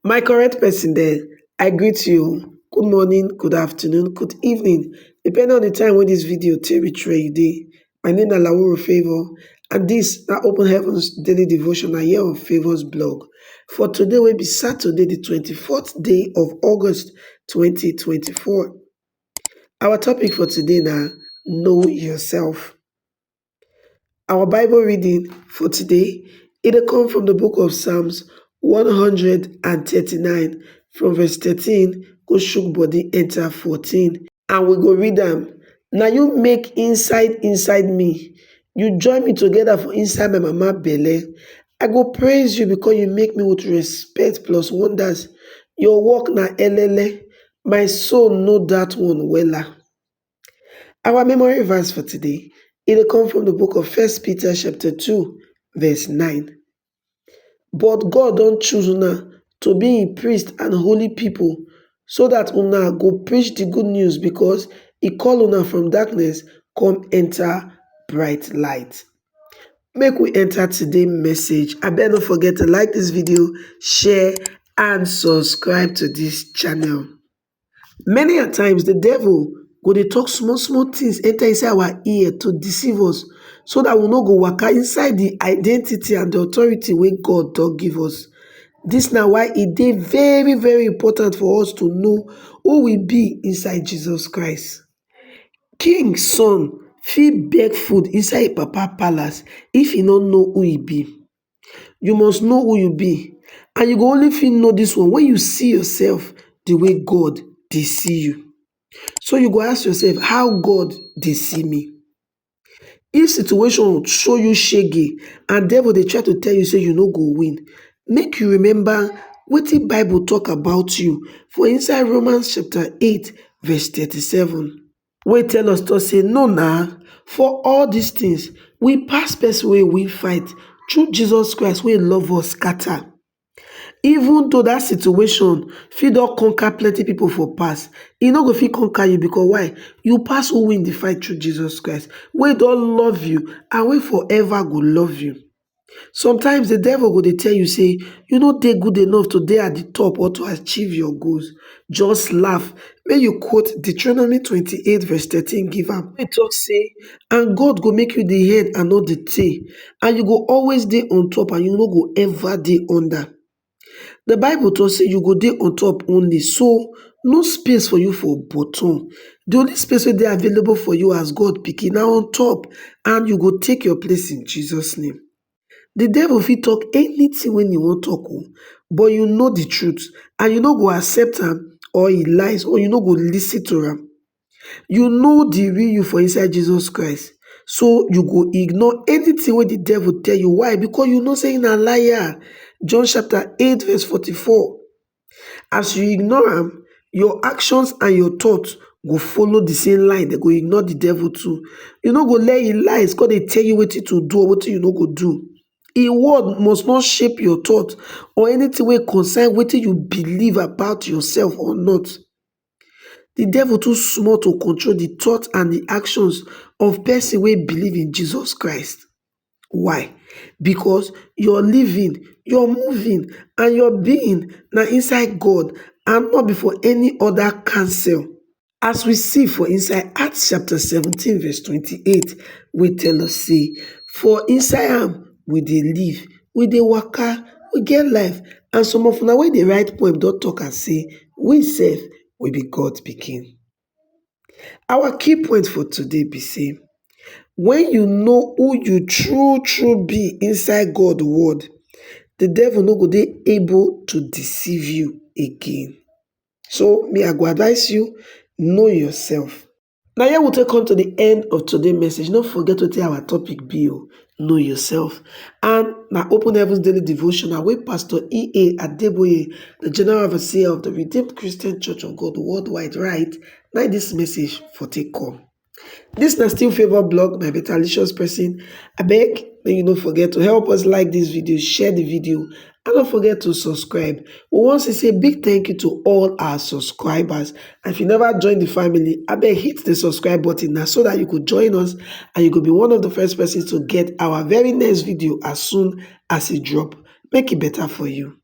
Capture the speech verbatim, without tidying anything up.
My correct person there, I greet you. Good morning, good afternoon, good evening, depending on the time when this video take reach where you dey. My name na Laworo Favour, and this na Open Heavens Daily Devotional here on Favour's blog. For today, wey be Saturday, the twenty-fourth day of August, twenty twenty-four. Our topic for today na know yourself. Our Bible reading for today, it dey come from the book of Psalms one hundred and thirty-nine, from verse thirteen go shook body enter fourteen, and we go read am. "Na you make inside inside me, you join me together for inside my mama belle. I go praise you because you make me with respect plus wonders. Your work na elele, my soul know that one wella." Our memory verse for today, it dey come from the book of First Peter chapter two, verse nine. "But God don choose una to be im priest and holy people, so that una go preach the good news, because e call una from darkness come enter bright light." Make we enter today message. Abeg, no forget to like this video, share, and subscribe to this channel. Many a times, the devil go dey talk small small things enter inside our ear to deceive us, so that we no go waka inside the identity and the authority wey God don give us. This na why e dey very, very important for us to know who we be inside Jesus Christ. King son fit beg food inside im papa palace if e no know who e be. You must know who you be, and you go only fit know this one when you see yourself the way God dey see you. So you go ask yourself, "How God dey see me?" If situation show you shege and devil dey try to tell you say you no go win, make you remember wetin Bible talk about you for inside Romans chapter eight, verse thirty-seven, wey tell us to say, "No na, for all these things, we pass person wey win fight through Jesus Christ wey love us scatter." Even though that situation fit don conquer plenty people for past, e no go fit conquer you, because why? You pass who win the fight through Jesus Christ, wey don love you and wey forever go love you. Sometimes the devil go dey tell you say you no dey good enough to dey at the top or to achieve your goals. Just laugh. Make you quote Deuteronomy twenty-eight verse thirteen give am. E talk say, "And God go make you the head and not the tail, and you go always dey on top, and you no go ever dey under." The Bible talk say you go dey on top only, so no space for you for bottom. The only space wey dey available for you as God pikin na on top, and you go take your place in Jesus name. The devil fit talk anything wey e wan talk o, but you know the truth, and you no go accept am or e lies, or you no go listen to am. You know the real you for inside Jesus Christ, so you go ignore anything wey the devil tell you. Why? Because you know say na liar. John chapter eight verse forty-four. As you ignore am, your actions and your thoughts go follow the same line. They go ignore the devil too. You no go let e lies come dey tell you wetin to do or wetin you no go do. E word must not shape your thought or anything wey concern wetin you believe about yourself or not. The devil too small to control the thought and the actions of person wey believe in Jesus Christ. Why? Because your living, your moving, and your being na inside God and not be for any other counsel. As we see for inside Acts chapter seventeen verse twenty-eight, wey tell us say, "For inside am we dey live, we dey waka, we get life, and some of una wey dey write poem don talk am say we sef, we be God pikin." Our key point for today be say, when you know who you true true be inside God word, the devil no go dey able to deceive you again. So me, I go advise you, know yourself. Now here we take come to the end of today's message. No forget wetin our topic be o, know yourself. And na Open Heavens Daily Devotional wey Pastor E A Adeboye, the General Overseer of the Redeemed Christian Church of God Worldwide, write, na this message for take come. This na still Favour Blog, my better licious person. Abeg, make you no forget to help us like this video, share the video, and don't forget to subscribe. We want to say big thank you to all our subscribers. And if you never join the family, abeg hit the subscribe button now so that you could join us and you could be one of the first persons to get our very next video as soon as it drop. Make it better for you.